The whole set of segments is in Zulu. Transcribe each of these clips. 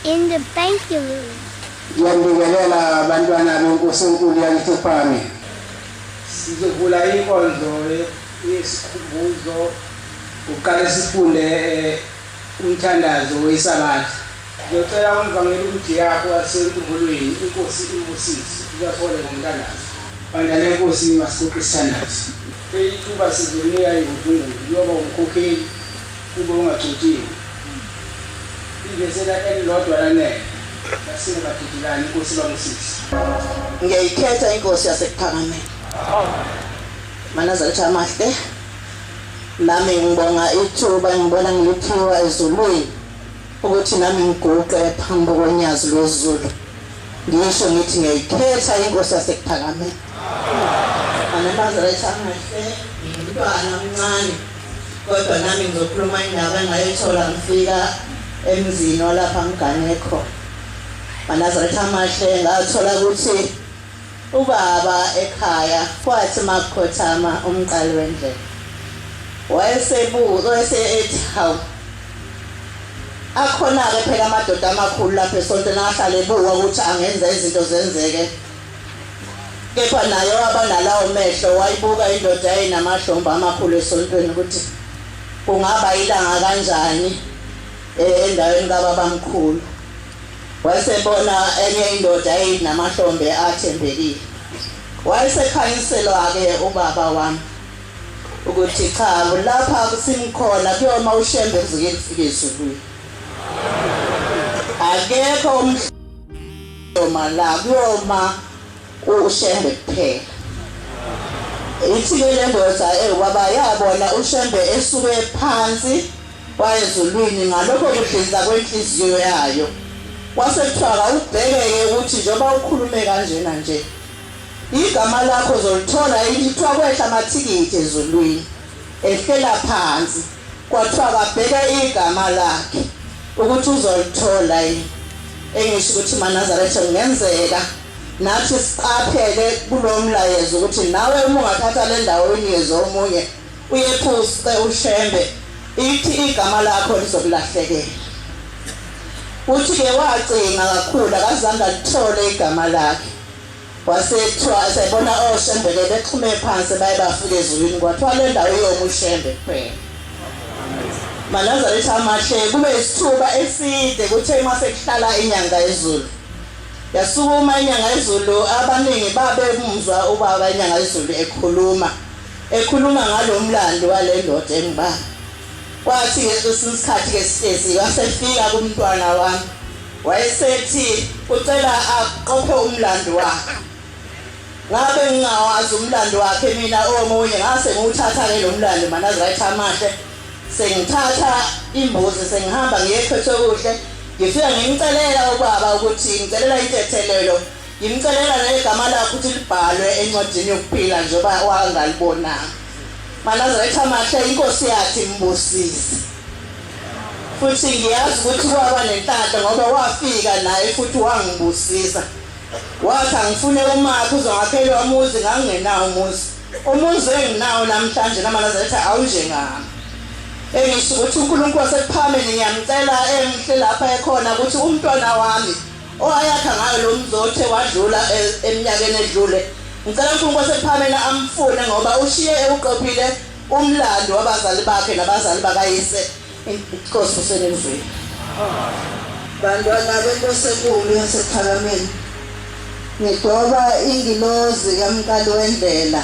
In the thank you room. Ngiyanibingelela abantwana benkosi enkulu yakithi ePhakame. Sizovula inkonzo yesikhumbuzo uqale sifunde eh, umthandazo wesabatha. Ngiyocela umvangeli uMjiyakho wasenkumbulweni inkosi imbusise ubathole ngomthandazo. Bandla lenkosi masiguqe sithandaze. Ithuba sizolinika ivuthungulu kuyoba umkhokheli kube ungagcotshiwe. Ivesela elilodwa lanele. Masingabadedelani inkosi ibabusise. Ngiyayikhetha inkosi yasekuphakameni. Manazaretha amahle. Nami ngibonga ithuba ngibona ngiliphiwa ezulwini ukuthi nami ngiguqe phambi konyazi lwezulu. Ngisho ngithi ngiyayikhetha inkosi yasekuphakameni. Manazaretha amahle, ngumntwana omncane kodwa nami ngizokhuluma indaba engayithola ngifika emzini walapha ngigane khona. Manazaretha amahle ngathola ukuthi ubaba ekhaya kwathi makukhothama umqali wendlela wayesebuza wayese ethi hawu akhona-ke phela amadoda amakhulu lapha esontweni ahlale ebuka ukuthi angenza izinto zenzeke kepha naye waba nalawo mehlo wayibuka indoda yayinamahlombe amakhulu esontweni ukuthi kungaba ilanga kanjani eh, endaweni kababamkhulu wayesebona enye indoda eyinamahlombe athembekile wayesekhanyiselwa-ke ubaba wami ukuthi cha lapha kusimkhona kuyoma ushembe kuze kufike ezulwini akekho umhloma la kuyoma ushembe kuphela ithi-ke le ndoda ewubaba yabona ushembe esuke phansi wayezulwini ngalokho kudliza kwenhliziyo yayo kwase kuthiwa kawubheke-ke ukuthi njengoba ukhulume kanjena nje igama lakho uzolithola kuthiwa kwehla amathikithi ezulwini ehlela phansi kwathiwa kabheke igama lakhe ukuthi uzolithola yini engisho ukuthi maNazaretha kungenzeka nathi siqaphele kulo mlayezo ukuthi nawe uma ungathatha le ndawo uyinikeze omunye uyephuse ushembe ithi igama lakho lizokulahlekela uthi-ke wacinga kakhulu akazange alithole igama lakhe wasethiwa esebona oshembe-ke bexhume phansi baye bafika ezulwini kwathiwa le ndawo iyoma ushembe kuphela Manazaretha amahle kube isithuba eside kuthe uma sekuhlala inyanga yezulu yasukuma inyanga yezulu abaningi babemuzwa ubaba inyanga yezulu ekhuluma ekhuluma ngalo mlando wale ndoda engibaba kwathi ngesinye isikhathi ke sihlezi wasefika kumntwana wami wayesethi ucela aqophe umlando wakhe ngabe ngingawazi umlando wakhe mina omunye ngase ngiwuthatha ke lo mlando manazaretha amahle sengithatha imbuzi sengihamba ngiye eKhethokuhle ngifika ngimcelela ubaba ukuthi ngicelela intethelelo ngimcelela negama lakhe ukuthi libhalwe encwadini yokuphila njengoba wangalibonanga manazaretha amahle inkosi yathi mbusise futhi ngiyazi ukuthi waba nenhlanhla ngoba wafika naye futhi wangibusisa wathi angifune umakhe uzongakhelwa umuzi ngangingenawo umuzi umuzi enginawo namhlanje namanazaretha awunjengami engisho ukuthi uNkulunkulu wasekuphameni ngiyamcela engihle lapha ekhona ukuthi umntwana wami owayakha ngayo lo mzi othe wadlula e, eminyakeni edlule ngicela uNkulunkulu wasekuphameni amfune ngoba ushiye ewuqophile umlando wabazali bakhe nabazali bakayise inkosi usenezweni Bantwana benkosi enkulu yasekuphakameni ngidoba ingilozi kamqali wendlela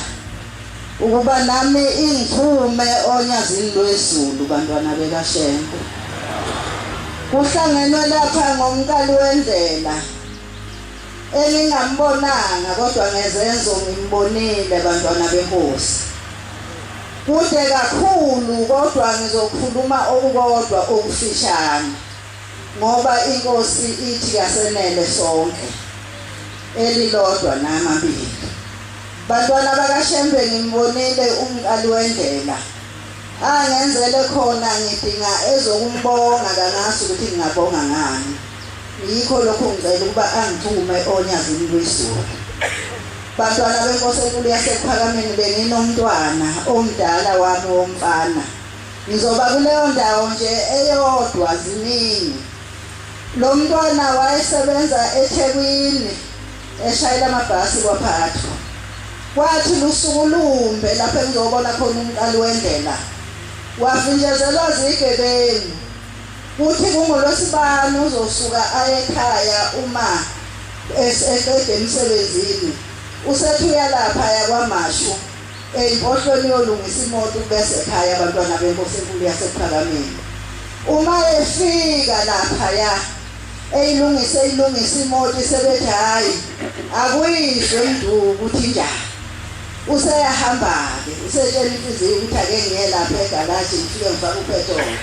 ukuba nami ingixhume onyazini lwezulu bantwana bekaShembe kuhlangenwe lapha ngomqali wendlela engingambonanga kodwa ngezenzo ngimbonile bantwana benkosi kude kakhulu kodwa ngizokhuluma okukodwa okufishane ngoba inkosi ithi kasenele sonke elilodwa namabili bantwana bakaShembe ngimbonile umqali wendlela angenzele khona ngidinga ezokumbonga kangazi ukuthi ngingabonga ngani yikho lokhu ngicela ukuba angithume onyazini lwezulu bantwana benkosi enkulu yasekuphakameni benginomntwana omdala wami womfana ngizoba kuleyo ndawo nje eyodwa ziningi. Lo mntwana wayesebenza eThekwini eshayela amabhasi kwaPhathu. Kwathi lusuku lumbe lapho engizobona khona umqali wendlela, wavinjezelwa zigebengu. Kuthi kungolwesibani uzosuka aye ekhaya uma eseqede emsebenzini. Usethi uyalapha yakwaMashu eyimpohlweni yolungisa imoto bese ekhaya abantwana benkosi enkulu yasePhakameni. Uma efika laphaya eyilungise imoto sebethi hayi akuyizwe mndu ukuthi njani. Useyahamba-ke usetshela inhliziyo ukuthi ake ngiye lapha egalaji ngifike ngifake upetroli.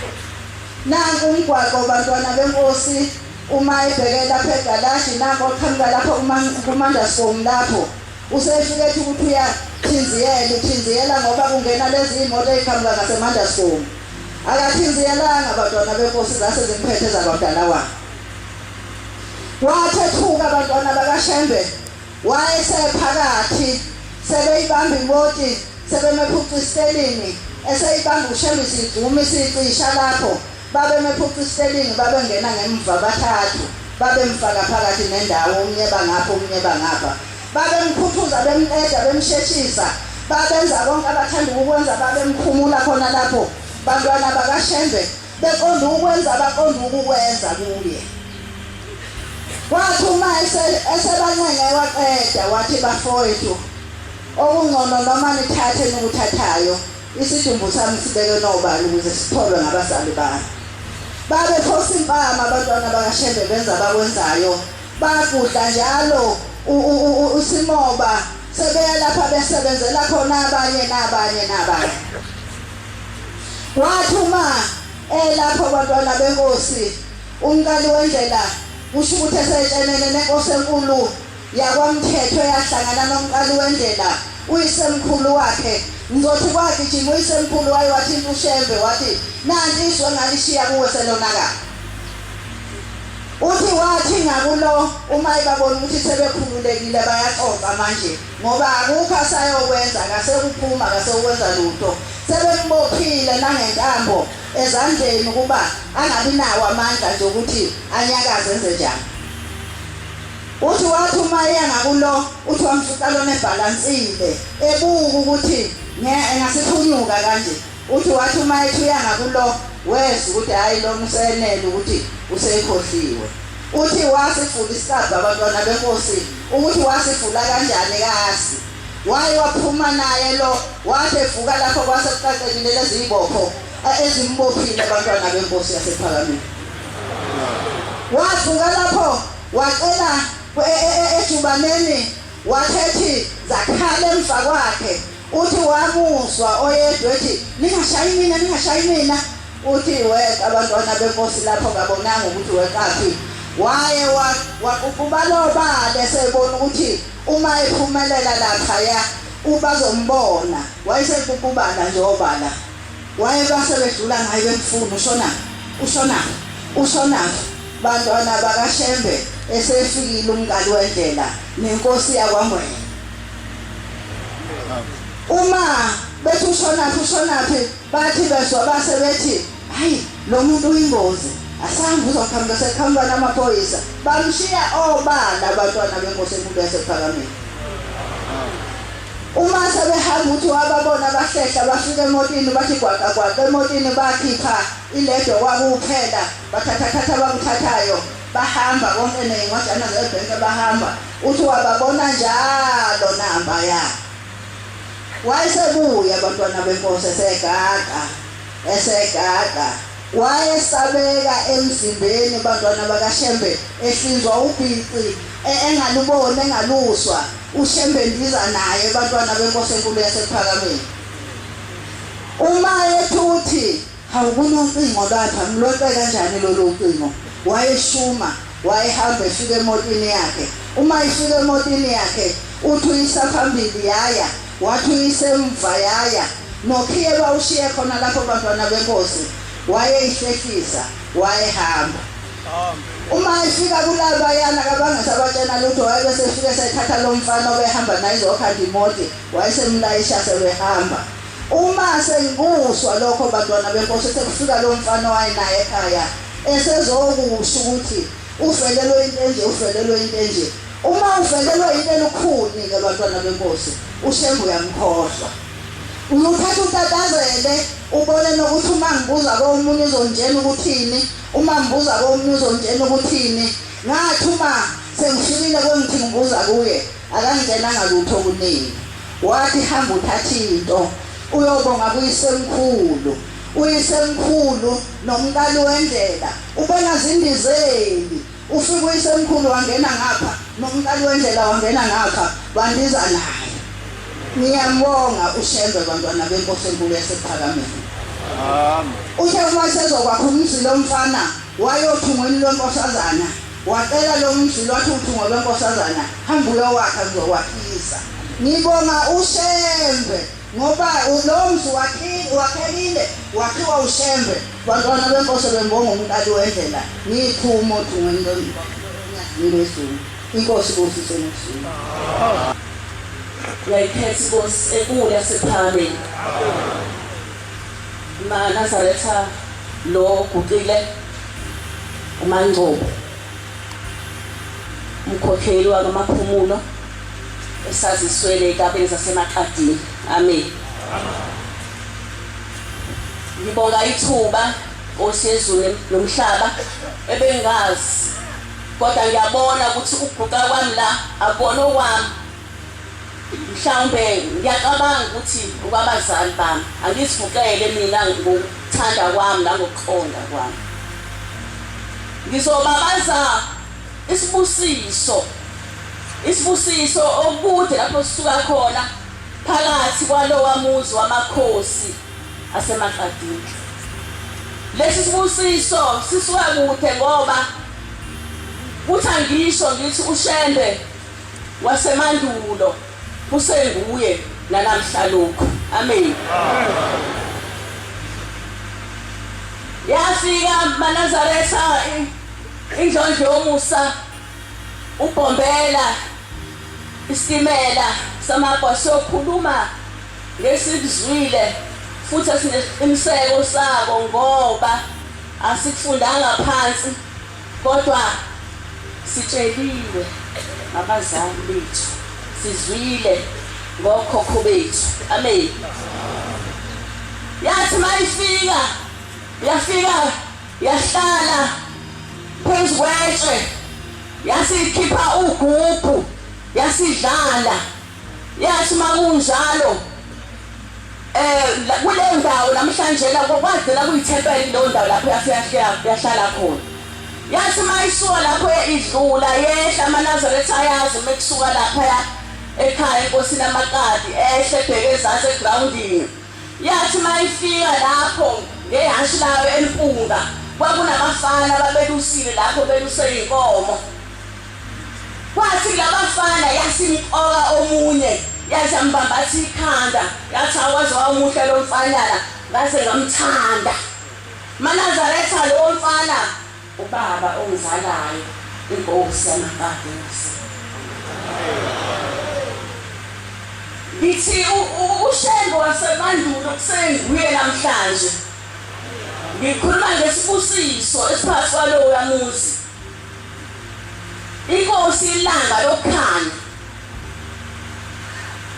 Nanku umgwaqo bantwana benkosi, uma ebheke lapha egalaji nanku oqhamuka lapho kuMandascom lapho usefike ethi ukuthi uyathinziyela ngoba kungena lezi imoto eziqhamuka ngaseMandascom. Akathinziyelanga abantwana benkosi, zase zimphethe zakwabdala wakhe. Wathethuka abantwana bakaShembe, wayesephakathi sebeyibamba imoti sebemephuca isitelingi, eseyibamba uShembe isigcuma isicisha lapho. Babemephuca isitelingi, babengena ngemva bathathu, babemfaka phakathi nendawo, omunye bangapha omunye bangapha. Babemkhuthuza bemqeda bemsheshisa, babenza konke abathanda ukukwenza, babemkhumula khona lapho bantwana bakaShembe, beqonda ukwenza baqonda ukukwenza kuye. Kwathi uma esebancenge waqeda wathi bafowethu, okungcono noma nithathe nikuthathayo, isidumbu sami sibeke nobani ukuze sitholwe ngabazali bami. Babephosa impama abantwana bakaShembe benza abakwenzayo, bagudla njalo usimoba sebeya lapha besebenzela khona abanye nabanye nabanye. Wathi uma elapho bantwana benkosi, umqali wendlela kusho ukuthi esetshenene nenkosi enkulu yakwamthetho eyahlangana nomqali wendlela uyisemkhulu wakhe. Ngizothi kwagijima uyisemkhulu waye wathinta uShembe wathi nanti izwe ngalishiya kuwe selonakala. Uthi wathi ngakulo uma ebabona ukuthi sebekhululekile bayaxoxa manje ngoba akukho asayokwenza, akasekuphuma akasekwenza lutho, sebembophile nangentambo ezandleni ukuba angabi nawo amandla nje ukuthi anyakaze enze njani. Uthi wathi uma eya ngakulo uthi wamfica lona ebhalansile ebuka ukuthi engasiphunyuka kanje. Uthi wathi uma ethi uya ngakulo wezwa ukuthi hayi lo usenele ukuthi useyikhohliwe. Uthi wasifula isicabha abantwana benkosi, ukuthi wasifula kanjani kasi. Waye waphuma naye lo, wathi evuka lapho kwase kuqaqekile lezi zibopho ezimbophile abantwana benkosi yasePhakameni. Wavuka lapho wacela ejubaneni, wathethi zakhala emva kwakhe. Uthi wamuzwa oyedwa ethi ningashayi mina, ningashayi mina. Uthi weqa abantwana benkosi lapho kabonanga ukuthi weqaphi. Waye waququbaloba esebona ukuthi uma ephumelela laphaya ubazombona, wayeseququbala nje obala. Waye base bedlula ngaye bemfuna, ushona ushona ushona. Bantwana bakaShembe esefikile umqali wendlela nenkosi yakwaNgwenya. Uma bethi ushonaphi ushonaphi, bathi bezwa base bethi hayi lo muntu uyingozi, asambe uzoqhamuka seqhamuka namaphoyisa. Bamshiya obala abantwana benkosi enkulu yasePhakameni. Uma sebehamba uthi wababona bahlehla bafika emotini, bathi gwaqa gwaqa emotini, bakhipha iledo kwakuphela, bathatha abakuthathayo bahamba konke nezincwajana zebhenke bahamba. Uthi wababona njalo namba ya. Wayesebuya abantwana benkosi esegaqa esegaqa, wayesabeka emzimbeni bantwana bakaShembe ehlinzwa ubhici engaluboni engaluswa. uShembe ndiza naye bantwana benkosi enkulu yasePhakameni. Uma ethuthi hawukunocingo lapha, ngilweqe kanjani lolu ucingo? Wayeshuma, wayehamba efika emotini yakhe. Uma efika emotini yakhe uthi uyisa phambili yaya, wathi uyise emva yaya, nokhiye bawushiye khona lapho bantwana benkosi. Wayeyihlehlisa, wayehamba. Uma efika kulabayana kabangesabatshena lutho, wayebesefike sethatha lo mfana obehamba naye izokhanda imoti, wayesemlayisha sebehamba. Uma sengibuswa lokho bantwana benkosi, sekufika lo mfana owayenaye ekhaya esezokusho ukuthi Uvelelwe into enje, uvelelwe into enje. Uma uvelelwe into elukhuni ke bantwana benkosi, uShembe uyamkhohlwa. Uyuthatha utatazele ubone nokuthi uma ngibuza komunye uzongitshela ukuthini, uma ngibuza komunye uzongitshela ukuthini. Ngathi uma sengifikile kwengithi ngibuza kuye, akangitshelanga lutho okuningi. Wathi hamba uthathe into uyobonga kuyisemkhulu. Uyisemkhulu nomqali wendlela ubengazindizeli. Ufika uyisemkhulu wangena ngapha, nomqali wendlela wangena ngapha, bandiza naye. Ngiyambonga uShembe bantwana benkosi enkulu yasePhakameni. Amen. Uthe uma sezokwakha umzila omfana wayothungweni lwenkosazana, wacela lo mzila wathi uthungo lwenkosazana, hamba uyowakha ngizokwakhisa. Ngibonga uShembe ngoba lo mzi wakhekile, wakhiwa uShembe. Bantwana benkosi bembonga umqali wendlela, ngiphuma othungweni lwezulu. Inkosi ibusise nosuku. Uyayiphetha inkosi enkulu yasePhakameni. MaNazaretha lo oguqile uMangcobo umkhokheli wakwaMaphumulo esaziswele enkabeni zaseMaqadini. Amen. Ngibonga ithuba Nkosi yezulu nomhlaba ebengazi kodwa ngiyabona ukuthi ukuguqa kwami la akubona okwami. Mhlawumbe ngiyacabanga ukuthi okwabazali bami. Angiziguqele mina ngokuthanda kwami nangokuqonda kwami. Ngizobabaza isibusiso, isibusiso okude lapho sisuka khona phakathi kwalowa muzi wamakhosi aseMaqadini. Lesi sibusiso sisuka kude ngoba kuthi angisho ngithi uShembe wasemandulo kusenguye nanamhla lokhu. Amen. Yafika maNazaretha indlondlo yomusa ubhombela isitimela samabwa siyokhuluma ngesikuzwile futhi esinesiqiniseko sako ngoba asikufundanga phansi Kodwa sitsheliwe ngabazali bethu, sizwile ngokhokho bethu. Amen. Yathi mayifika, yafika yahlala phezu kwetshe, yasikhipha ugubhu, yasidlala. Yathi makunjalo eh kuleyo ndawo namhlanje la kwagcina kuyithempeli leyo ndawo lapho yafika yahlala khona. Yathi uma isuka lapho idlula yehla amaNazaretha ayazi uma kusuka lapha ekhaya enkosini amakadi ehle ebheke ezansi egrawundini. Yathi uma ifika lapho ngehhashi layo elimpunga kwakunabafana ababelusile lapho beluse iy'nkomo. Kwathi kulabafana yasimqoka omunye yaze yambambatha ikhanda yathi awaze wamuhle lo mfanyana ngaze ngamthanda. MaNazaretha lowo mfana ubaba ongizalayo inkosi yamaqadesi. Ngithi uShembe wasemandulo kusenguye namhlanje. Ngikhuluma ngesibusiso esiphakathi kwaloya muzi. Inkosi ilanga lokukhanya.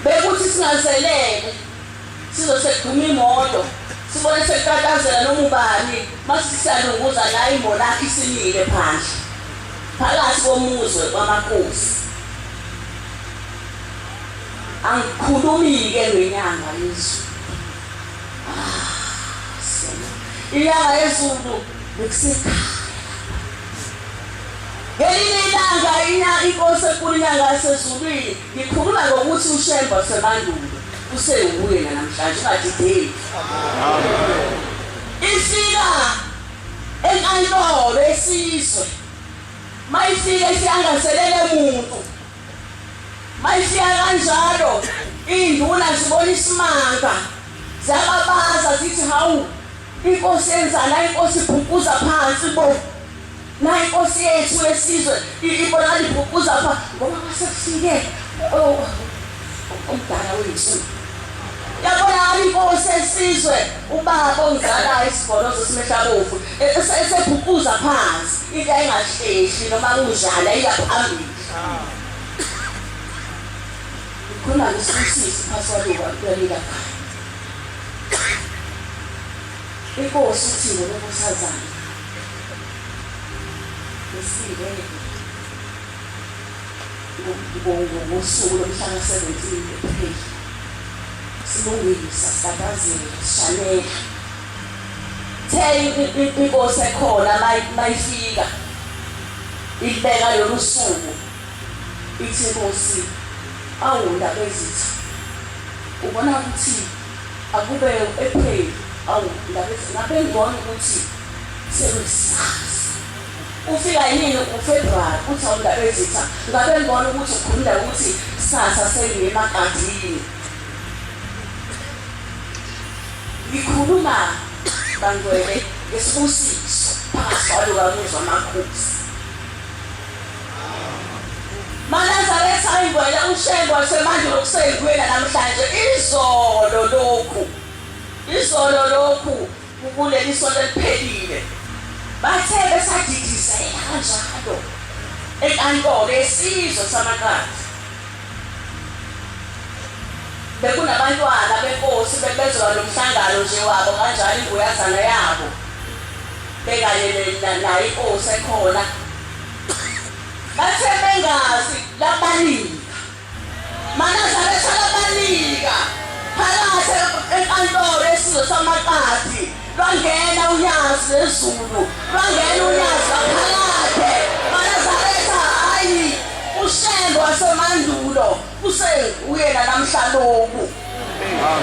Bekuthi singazelele sizosekuduma imoto sibone sekutatazela noma ubani mase siyalunguza la imolakhe isimile phandle phakathi komuzwe kwamakhosi. Angikhulumi-ke ngenyanga yezulu. Ah, inyanga yezulu bekusekhaya. Ngelinye ilanga inkosi enkulu inyanga yasezulwini ngikhuluma ngokuthi uShembe wasemandulo usewuye namhlanje ungadideki. Ifika enkantolo esizwe mayifika isiyangaselele muntu mayifika kanjalo induna zibona isimanga ziyababaza zithi hawu inkosi yenzana inkosi ibhukuza phansi bo na inkosi yethu yesizwe ibonakala ibhukuza pha ngoba mase kufike oh, omdala wethu. Yabonakala inkosi esizwe ubaba ongizalayo isigolozo simehlabovu esebhukuza phansi into ayingahlehli noma kunjani ayiya phambili. Ngikhuluma ngesibusisi phasi kwaluka kuyalila khaya. Inkosi uThingo lweNkosazana esile ngosuku lomhla ka-17 April silungisa sitatazela sishanela the inkosi ekhona mayifika ilibeka lolu suku ithi inkosi awu ndabezitha ubona ukuthi akube u-April awu ndabezitha ngabe ngibona ukuthi sekuyisazi Ufika yini uFebruary uthi awu Ndabezitha ngabe ngibona ukuthi ukhulumela ukuthi kusasa sengiyemagadini. Ngikhuluma bangcwele ngesibusiso phakathi kwaluka muzwa amakhosi. MaNazaretha ayingcwele uShembe wasemandulo kusenguyena namhlanje izolo lokhu izolo lokhu Kuleli sonto eliphelile bathe besadidizela kanjalo enkantolo yesizwe samaqadi bekunabantwana benkosi bebezoba nomhlangano nje wabo kanjalo inguyazana yabo bekanye nayo inkosi ekhona bathe bengazi labaningi MaNazaretha labanika phakathi enkantolo yesizwe samaqadi lwangena unyazi lwezulu lwangena unyazi lwaphakade MaNazaretha hhayi uShembe wasemandulo usenguyena namhla loku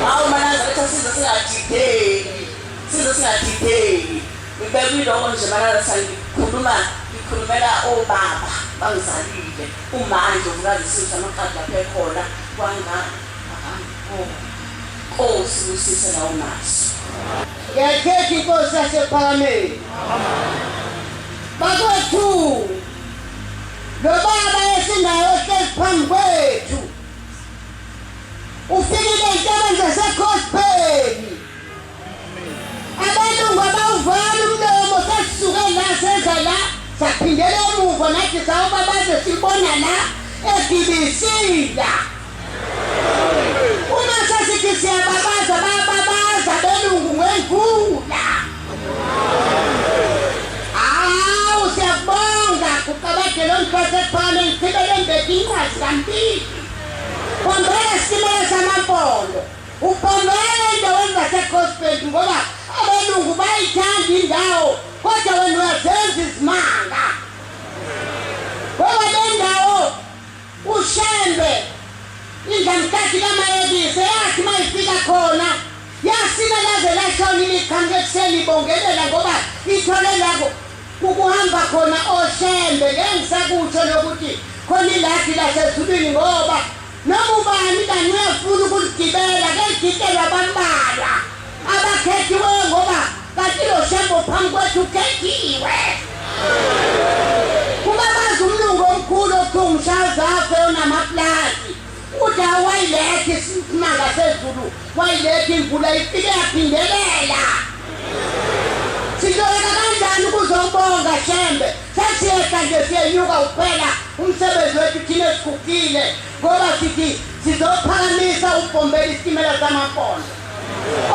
hawu MaNazaretha size singadideki size singadideki ngibeka iloko nje MaNazaretha ngikhuluma ngikhulumela obaba bangizalile Uma iNdlovukazi isizwe samaqadi lapho ekhona kwanga akangibona. Nkosi busise lawo mazwi. Ngiyakhetha inkosi yasePhakameni. Bakwethu lo baba esinaye ohlezi phambi kwethu ufikile entabeni zaseGospeli. Abelungu abawuvali umlomo sesisuke la seza la saphindela emuva nathi sawubabaze sibona la egibisila. Uma sesithi siyababaza bayababaza abelungu ngemvula. Hawu siyakubonga kuqabadela omhlose kuphakame ngichibele mbethe inqwazi kampili. Bombela isitimela samampondo. Ubhongela endaweni zaseCospent ngoba abelungu bayithanda indawo kodwa wena uyazenza izimanga. Ngoba le ndawo uShembe indlamhlathi kaMayekise yathi uma ifika khona yasina laze lashona iliqhamuka ekuseni ibongelela ngoba ithole lako kukuhamba khona oShembe ngeke ngisakutsho lokuthi khona iladi lasezulwini ngoba Noma ubani kani uyafuna ukuligibela keligitshelwa abambalwa abakhethiweyo ngoba kanti lo Shembe ophambi kwethu ukhethiwe. Kubabaza umlungu omkhulu okuthiwa umshazafe onamaplazi uthi awayiletha isimanga sezulu wayiletha imvula ifike yaphindelela. Sizoyeka kanjani ukuzobonga Shembe sesiyehla nje siyenyuka kuphela umsebenzi wethu thina esigugile ngoba sithi sizophakamisa ubhombela isitimela samampondo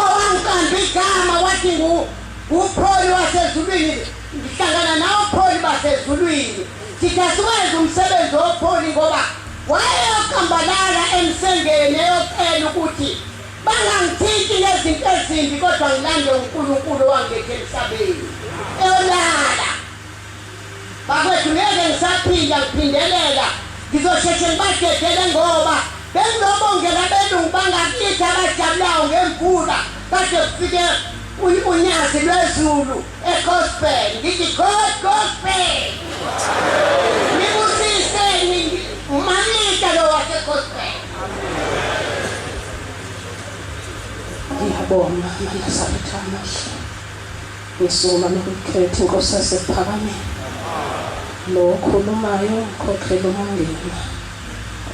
owangiqamba igama wathi ngupholi wasezulwini ngihlangana nawo pholi basezulwini sithi asiwenze umsebenzi wopholi ngoba wayeyoqambalala emsengeni eyocela ukuthi Bangangithinti ngezinto ezimbi kodwa ngilande uNkulunkulu owangiletha emhlabeni. Eyolala. Bakwethu ngeke ngisaphinda ngiphindelela. Ngizosheshe ngibadedele ngoba bengilobongela abelungu bangakithi abajabulayo ngemvula kade kufike unyazi lwezulu egospel. Ngithi God gospel. Nibusise umamita lo wasegospel. Ngiyabonga Manazaretha amahle. Ngisukuma nokukhetha inkosi yasekuphakameni. Lo okhulumayo ngikhokhela umangema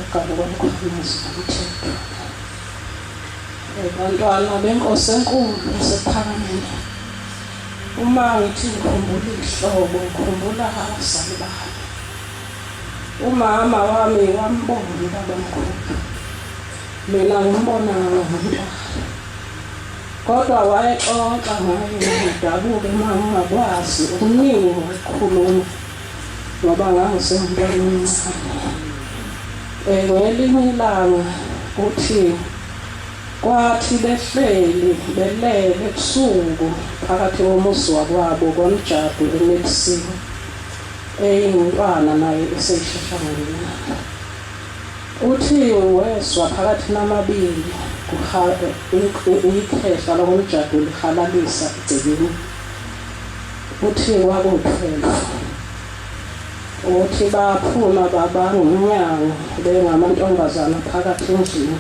ogabuka umkhwanazi nomthetho. Bantwana benkosi enkulu yasePhakameni, uma ngithi ngikhumbula iy'hlobo ngikhumbula abazali bami. Umama wami wambona ubabamkhulu, mina ngimbona ngomntwana. Kodwa wayexoxa ngaye ngidabuke uma ngingakwazi okuningi ngokukhuluma ngoba ngangisengumntwana omncane. Ngelinye ilanga uthi kwathi behleli belele ebusuku phakathi komuzi wakwabo kwaMjadu eNelisiwe eyingumntwana naye eseyishesha ngonyaka. Uthi wezwa phakathi namabili ikhehla lakoMjadu lihalalisa egcekeni. Uthi kwakuwu-12. Uthi baphuma babanga umnyango bengamantombazana phakathi endlini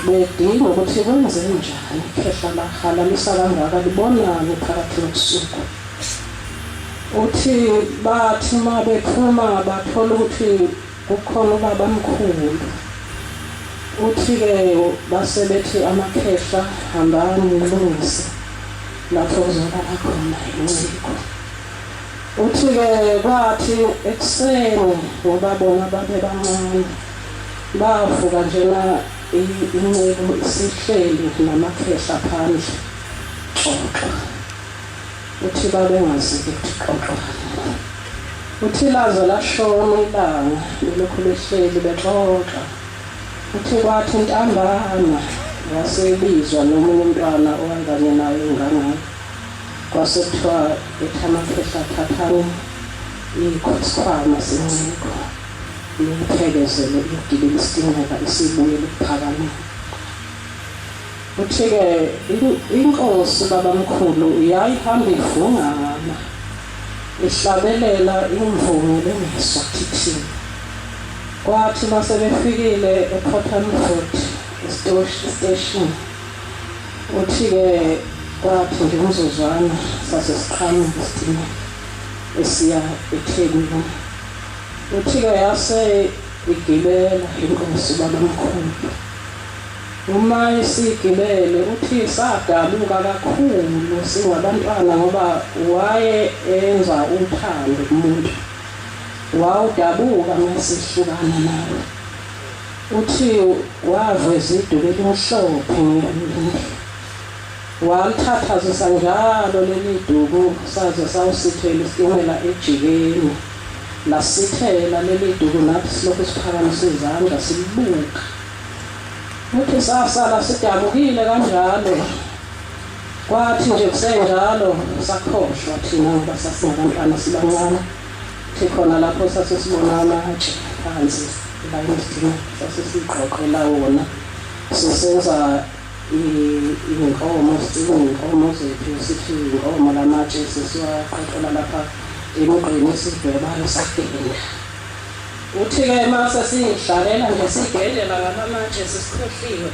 bedinga ukuthi kwenzenjani ikhehla lahalalisa kangaka libonani phakathi nobusuku. Uthi bathi uma bephuma bathola ukuthi kukhona ubabamkhulu. Uthi-ke base bethi amakhehla hambani nilungise lapho kuzolala khona inceku. Uthi-ke kwathi ekuseni ngoba bona babebancane bavuka njena inceku isihleli namakhehla phandle xoxa. Uthi babengazi-ke ukuthi xoxani. Uthi laze lashona ilanga belokhu behleli bexoxa. Uthi kwathi ntambama wasebizwa nomunye umntwana owayekanye naye engangaye. Kwase kuthiwa ethi amakhehla thathani isikhwama senceku niyiphekezele iyogibela isitimela isibuyele ekuphakameni. Uthi-ke inkosi babamkhulu yayihamba ivungama ihlabelela imvunge bengezwa thithini. Kwathi mase befikile ePort Elizabeth station uthi-ke kwathi nje umzuzwana sase siqhamuka isitimela esiya eThekwini. Uthi-ke yase igibela inkosi babamkhulu. Uma esigibele uthi sadabuka kakhulu singabantwana ngoba waye enza uthando kumuntu. Wawudabuka masihlukana nawe. Uthi waveza iduku elimhlophe ngelinye. Walithathazisa njalo leli duku saze sawusithela isitimela ejikeni. Lasithela leli duku nathi silokhu siphakamisa izandla silibuka. Uthi sasala sidabukile kanjalo. Kwathi nje kusenjalo sakhohlwa thina ngoba sasingabantwana sibancane. Thi khona lapho sasesibona amatshe phansi la emzini sasesiqoqela wona sisenza iy'nkomo sicina iy'nkomo zethu sithi iy'nkomo lamatshe sesiwaqoqela lapha emigqeni esidwebayo sagenda. Uthi-ke uma sesiyidlalela nje siyigendela ngalamatshe sesikhohliwe.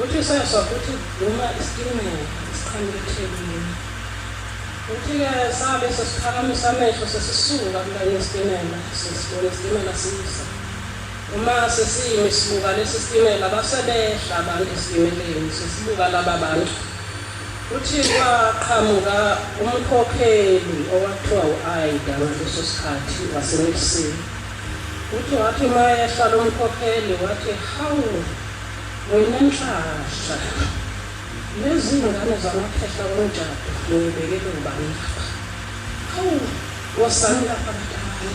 Uthi sezwa ukuthi kuduma isitimela siqhamuka eThekwini. Uthi-ke sabe sesiphakamisa amehlo sesisuka kulayini yesitimela sesibona isitimela siza. Uma sesimi sibuka lesi sitimela base behla abantu esitimeleni sesibuka laba bantu. Uthi kwaqhamuka umkhokheli owakuthiwa u-Aida ngaleso sikhathi waseMexico. Uthi wathi uma ehla lo mkhokheli wathi, Hawu, wena nhlahla, lezi ngane zamakhehla komjadu ngiyibekele ubani lapha? Hawu, wozani lapha bantabami.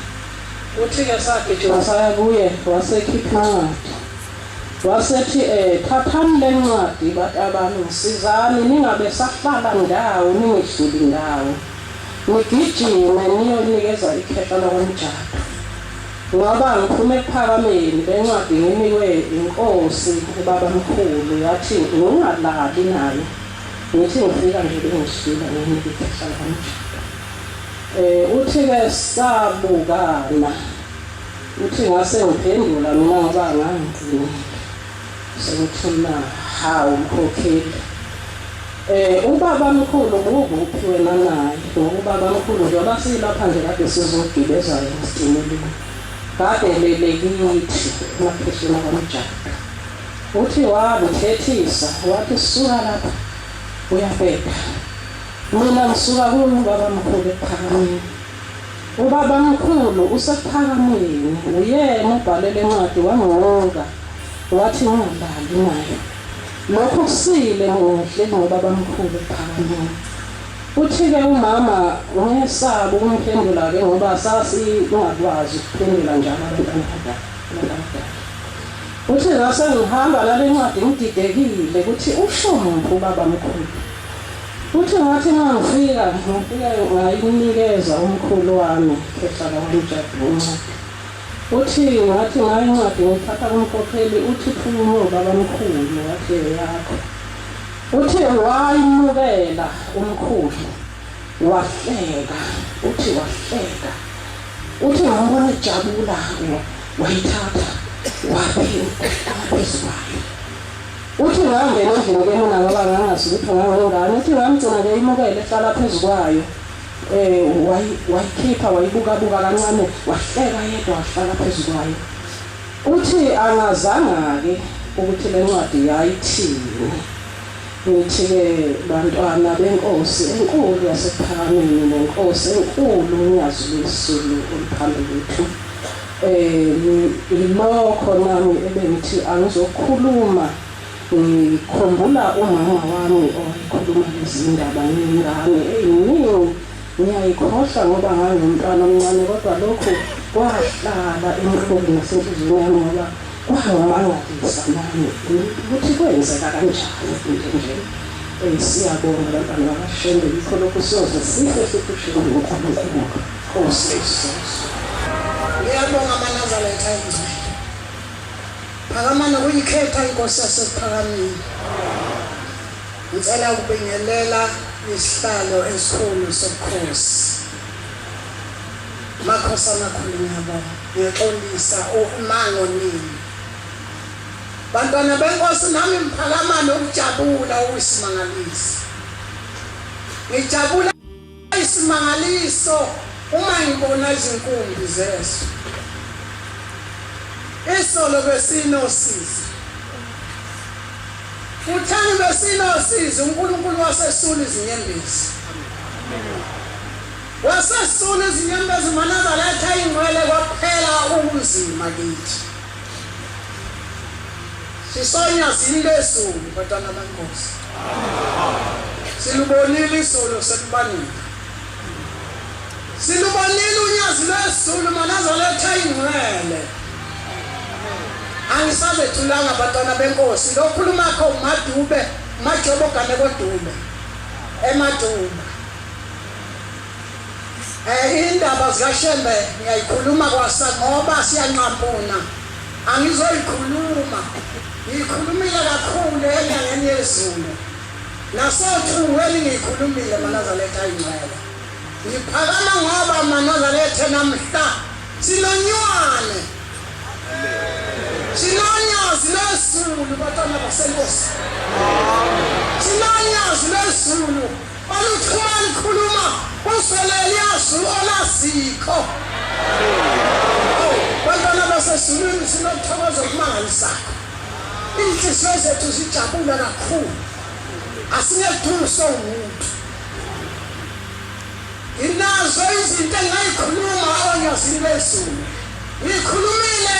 Uthi-ke sagijima saya kuye wasekhipha incwadi. Wasethi eh thathani lencwadi batabami ngisizani ningabe sahlala ndawo ningidluli ndawo. Nigijime niyonikeza ikhehla lakwamjadu. Ngoba ngiphume ekuphakameni lencwadi nginikwe inkosi ubabamkhulu yathi ngingalali nayo. Ngithi ngifika nje bengihlula nginika ikhehla lakwamjadu. Eh uthi-ke sabukana. Uthi ngase ngiphendula mina ngoba ngangiqinile. Sekuthi ma hawu mkhokheli. Eh ubaba mkhulu ukuphi wena naye? Ngoba ubaba mkhulu njengoba silapha nje kade sizogibeza esitimeleni. Kade lele kithi emaphehlweni akamjado. Uthi wabuthethisa wathi suka lapha uyabheda. Mina ngisuka kuye ubabamkhulu ekuphakameni. Ubabamkhulu usekuphakameni uyena obhale le ncwadi wangiwuka wathi ngingalali nayo. Lokhu kusile mina ngihleli nobabamkhulu ekuphakameni. Uthi-ke umama ngiyesaba ukumphendula-ke ngoba sasingakwazi ukuphendula njalo abantwana abadala. Uthi ngase ngihamba nale ncwadi ngididekile ukuthi usho muphi ubabamkhulu. Uthi ngathi uma ngifika ngafika ngayinikeza umkhulu wami khehla kaMjadu incwadi. Uthi ngathi ngayo incwadi ngiyithatha kumkhokheli uthi phuma ubabamkhulu wathi eyakho. Uthi wayimukela umkhulu wahleka uthi wahleka uthi ngambona ejabula wayithatha waphila phezu kwayo uthi ngangena endlini ke mina ngoba ngangazi ukuthi ngangengane uthi ngamgcina ke imukele ehlala phezu kwayo eh wayikhipha wayibukabuka kancane wahleka yedwa wahlala phezu kwayo Uthi angazanga-ke ukuthi le ncwadi yayithini. Ngithi-ke bantwana beNkosi enkulu yaseKuphakameni neNkosi enkulu uNyazi lweZulu oluphambi kwethu, um yilokho nami ebengithi angizokhuluma ngikhumbula umama wami owayekhuluma lezi ndaba ngiyingane eyiningi Ngiyayikhohlwa ngoba ngangumntwana omncane kodwa lokhu kwahlala emqondweni nasenhliziyweni yami ngoba kwangimangalisa nami ukuthi kwenzeka kanjani into enje. Eh siyabonga bantwana bakaShembe yikho lokhu siyoze sife sithi uShembe uNkulunkulu Nkosi Jesu. Ngiyabonga amaNazaretha ayingcwele. Phakamani ukuyikhetha inkosi yasekuphakameni. Ngicela ukubingelela isihlalo esikhulu sobukhosi. Makhosi amakhulu ngiyabonga. Ngiyaxolisa uma ngonini. Bantwana benkosi nami ngiphakama nokujabula okuyisimangaliso. Ngijabula Isimangaliso uma ngibona izinkumbi zezwe. Isolo besinosizi. Futhani besinosizi uNkulunkulu wasesula izinyembezi. Wasesula izinyembezi maNazaretha ingcwele kwaphela ubunzima kithi. Sisonyazini lwezulu bantwana benkosi. Silubonile izulu sekubaningi. Silubonile unyazi lwezulu maNazaretha ingcwele. Angisabethulanga bantwana benkosi lo khuluma kho uMadube uMajobo gane koDube eMaduba. Eh indaba zikaShembe ngiyayikhuluma kwasa ngoba siyanqampuna. Angizoyikhuluma. Ngiyikhulumile kakhulu enyangeni yezulu. Nasothungweni ngiyikhulumile maNazaretha ayingcwele. Ngiphakama ngoba maNazaretha namhla sinonywane. Sinonyazi lwezulu bantwana basenkosi. Sinonyazi lwezulu oluthuma likhuluma uzweleliya zulu olazikho. Bantwana basezulwini sinokuthokoza okumangalisayo. Iy'nhliziyo zethu zijabula kakhulu. Asingeduso umuntu. Nginazo izinto engingayikhuluma onyazini lwezulu. Ngikhulumile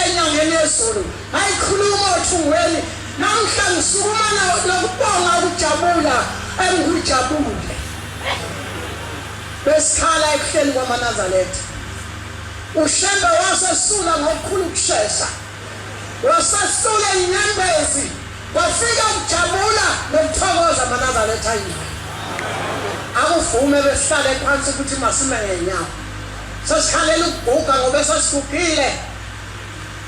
enyangeni yezulu, ngayikhuluma othungweni. Namhla ngisukuma nokubonga ukujabula engikujabule. Besikhala ekuhleni kwamaNazaretha. UShembe wasesula ngokukhulu ukushesha. Wasesula inyembezi kwafika ukujabula nokuthokoza amaNazaretha ayingcwele. Akuvume besihlale phansi ukuthi masime ngenyawo. Sesikhalela ukuguga ngoba sesigugile.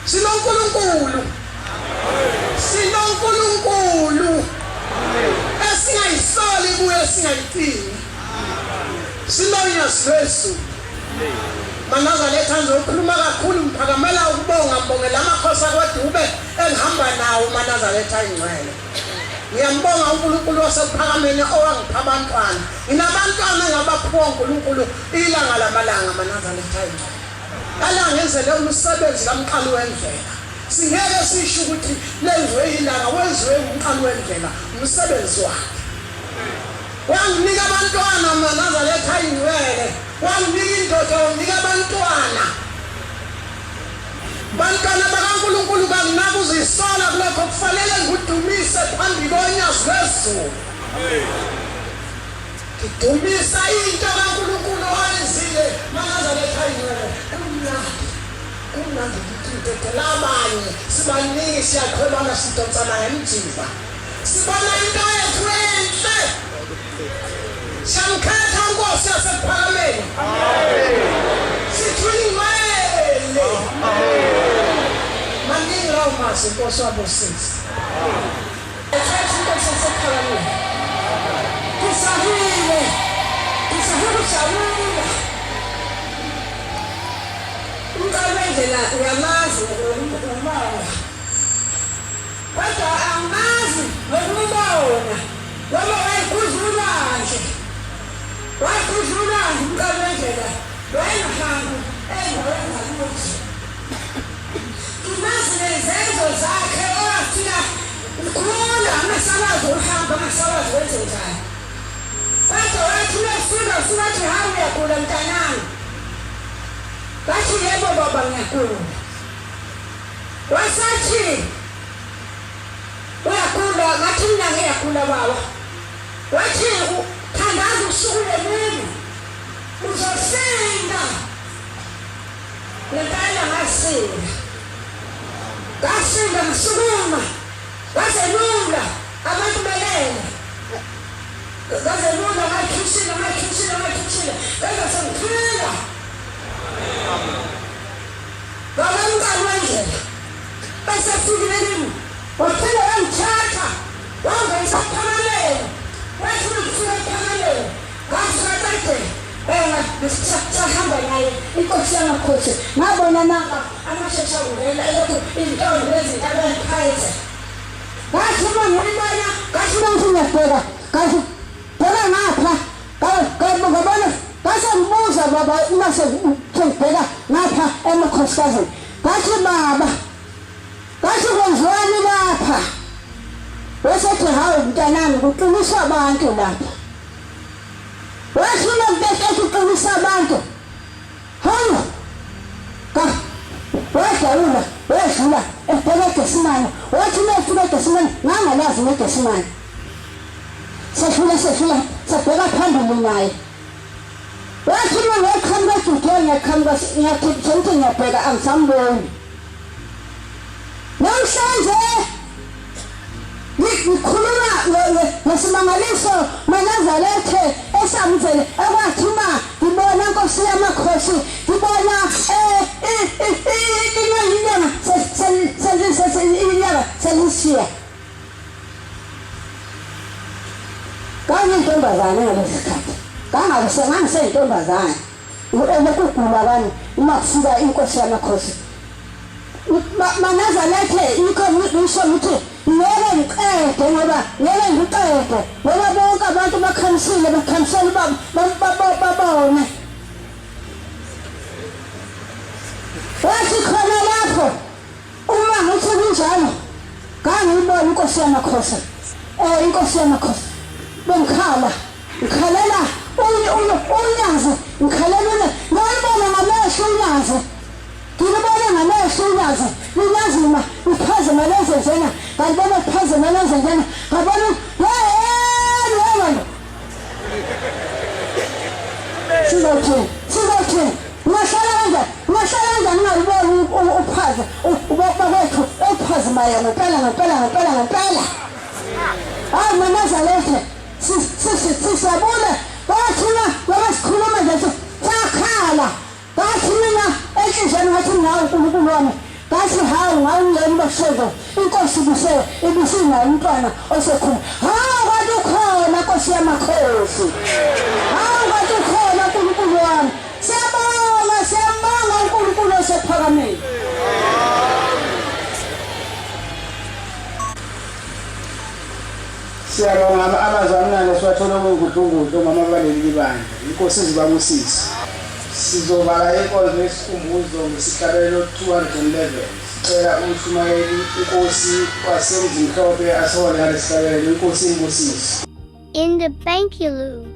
SinoNkulunkulu. SinoNkulunkulu. Esingayisoli kuye singayicini. Sinonyazi lwezulu. Manazaretha ngizokhuluma kakhulu ngiphakamela ukubonga ngibongela amakhosi akwaDube engihamba nawo maNazaretha ingcwele. Ngiyambonga uNkulunkulu wasekuphakameni owangipha abantwana. Nginabantwana engabaphiwa uNkulunkulu ilanga lamalanga maNazaretha ingcwele. Alangenzele umsebenzi kamqali wendlela. Singeke sisho ukuthi lenziwe ilanga, wenziwe umqali wendlela, umsebenzi wakhe. Wanginika abantwana maNazaretha ayingcwele, wanginika indoda, wanginika abantwana. Bantwana bakaNkulunkulu kanginakuzisola kulokho kufanele ngikudumise phambi konyazi lwezulu. Ngidumisa into kaNkulunkulu owayenzile maNazaretha ayingcwele. Kumnandi, kumnandi ukuthi ngidedela abanye, sibaningi siyaqhwebana sidonsana ngemjiva. Sibona into yethu enhle. Siyamkhetha uNkosi yasekuphakameni. Sithi uyingcwele. Maningi lawo mazwi Nkosi wabusisa. Khetha inkosi yasekuphakameni. Kusahile. Kusahile ukujabula. Umqali wendlela uyamazi ngomoya. Kodwa angimazi ngokumubona ngoba wayegudla ulwandle. Wayegudla ulwandle umqali wendlela. Wayengahambi endaweni ngakuthi. Ngimazi nezenzo zakhe owafika ngigula angasakwazi ukuhamba angasakwazi kwenze njani. Kodwa wathi uma efika ufika athi hawu uyagula mntanami. Ngathi yebo baba ngiyagula. Wasathi uyagula, ngathi mina ngiyagula baba. Wathi thandaza usuku nemini uzosinda. Ngempela ngasinda. Ngasinda ngisukuma. Ngazelula abantu belele. Ngazelula ngathusile ngathusile ngathusile. Ngaze sengiphila. Baba umqali wendlela bese efikile kimi waphinde wangithatha wangenisa ekuphakameni wathi uma ngifika ekuphakameni ngafika kade sahamba naye inkosi yamakhosi ngabona naka amashesha ungena elokhu izintombi nezinto abeziphethe ngathi uma ngibona ngathi uma ngithi ngiyabheka ngathi bheka ngapha Ngabona ngase ngibuza baba uma sengibheka ngapha emakhosikazi ngathi baba ngathi kwenziwani lapha wasethi hawu mntanami kuqiniswa abantu lapha wathi uma ngibese kuqinisa abantu hawu wadlula wedlula ebheka eGesimane wathi uma efika eGesimane ngangalazi ngeGesimane Sehlula sehlula sabheka phambili naye. Wathi uma ngiqhamuka eJudea ngiyaqhamuka ngiyathi sengithi ngiyabheka angisamboni. Namhlanje ngikhuluma ngesimangaliso maNazarethe esamvele ekwathi uma ngibona Nkosi yamakhosi ngibona inyanga inyanga selishiya Ngangiyintombazane ngaleso sikhathi. Ngangase ngangiseyintombazane. Ukugula kwami uma kufika inkosi yamakhosi. Manazarethe yikho ngisho ukuthi ngeke ngiqede ngoba ngeke ngiqede ngoba bonke abantu bakhamisile bakhamisela babone. Wathi khona lapho Uma ngithi kunjalo, ngangiyibona inkosi yamakhosi. Eh inkosi yamakhosi. Bengikhala, ngikhalela unyazi, ngikhalela unyazi. Ngayibona ngamehlo unyazi. Ngilibone ngamehlo unyazi. Lilazima, liphazima lenze njena. Ngalibona liphazima lenze njena. Ngabona yeyeni wena. Sizothini? Sizothini? Ungahlala kanjani? Ungahlala kanjani ungaluboni uphaza bakwethu ophazimayo ngempela ngempela ngempela ngempela. Hayi maNazaretha sisabule bathina ngoba sikhuluma nje sakhala Ngathi mina enhliziyweni ngathi nawe uNkulunkulu wami ngathi hawu ngawungena ubashego inkosi ibuse ibusinayo umntwana osekhula hawu kanti ukhona nkosi yamakhosi hawu kanti ukhona uNkulunkulu wami siyabonga siyambonga uNkulunkulu osephakamile Siyabonga amazwi amnandi esiwathola kuNkulunkulu omama baleli libandla. Inkosi izibabusise. Sizovala inkonzo yesikhumbuzo ngesihlabelelo 211. Sicela umshumayeli inkosi waseMzimhlophe asihole ngalesihlabelelo. Inkosi imbusise. In the Bankulu.